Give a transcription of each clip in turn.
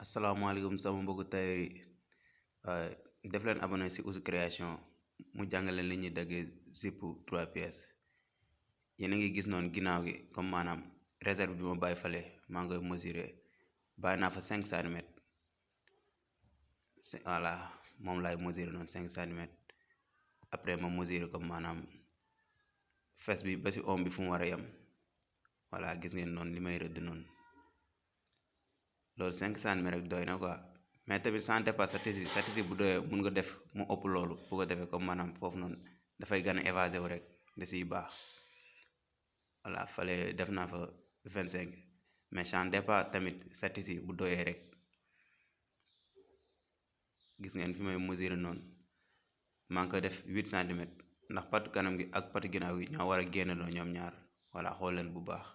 asalaamaaleykum sama mbokku tailleur yi def leen abonné si Ouzou Création mu jàngale li ñuy daggee zip 3 pièces yéen a ngi gis noonu ginnaaw gi comme maanaam réserve bi ma bàyyi fale maa ngi koy mesurer bàyyi naa fa 5 centimètres voilà moom laay mesurer noonu 5 centimètres après ma mesurer comme maanaam fes bi ba si oom bi fu mu war a yem voilà gis ngeen noonu li may rëdd noonu loolu 5 centimètres rek doy na quoi mais tamit sans dépasse sa tisi bu doyee mun nga def mu ëpp loolu bu ko defee comme maanaam foofu noonu dafay gën a évasé wu rek da siy baax voilà fale def naa fa 25 mais sans dépasse tamit sa tisi bu doyee rek gis ngeen fi may mesurer noonu maa ngi ko def 8 centimètres ndax patu kanam gi ak patu ginnaaw gi ñoo war a génnandoo ñoom ñaar voilà xool leen bu baax.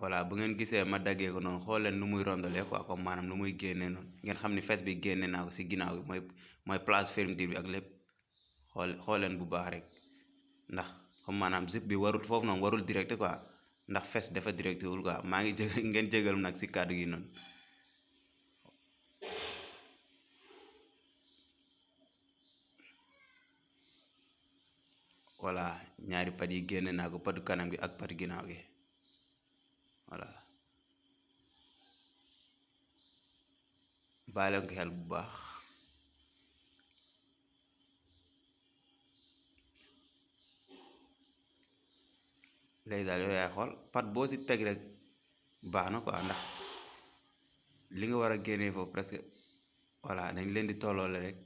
voilà bu ngeen gisee ma daggee ko noonu xool leen nu muy rondalee quoi comme maanaam nu muy génnee noonu ngeen xam ni fes bi génne naa ko si ginnaaw bi mooy place fermeture bi ak lépp xool leen bu baax rek ndax comme maanaam zip bi warul foofu noonu warul direct quoi ndax fes dafa direct wul quoi maa ngi ngeen jégal nag si kàddu gi noonu. voilà ñaari pat yi génne naa ko patu kanam gi ak patu ginnaaw gi voilà bàyyi leen ko xel bu baax. léegi daal yow yaay xool pat boo si teg rek baax na quoi ndax li nga war a génnee foofu presque voilà dañ leen di tolloole rek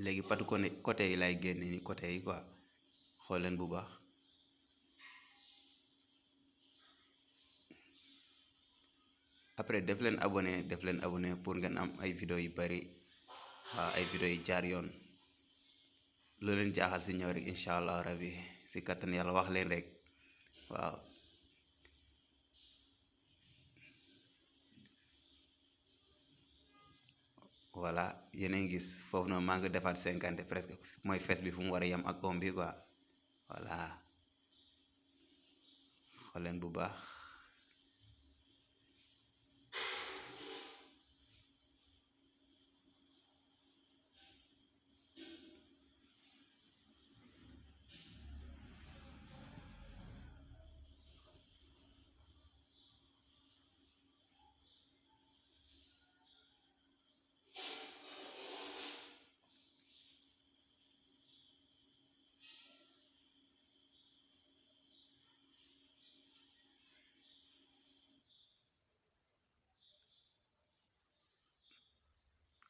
léegi patu côté yi lay génne ni côté yi quoi xool leen bu baax. après def leen abonné pour ngeen am ay vidéo yu bari waaw ay vidéo yu jaar yoon loo leen jaaxal si ñëw rek incha allah rabi si kattan yàlla wax leen rek waaw. voilà yéen a ngi gis foofu noonu maa ngi defaat 50 presque mooy fes bi fu mu war a yem ak oom bi quoi voilà xool leen bu baax.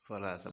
voilà.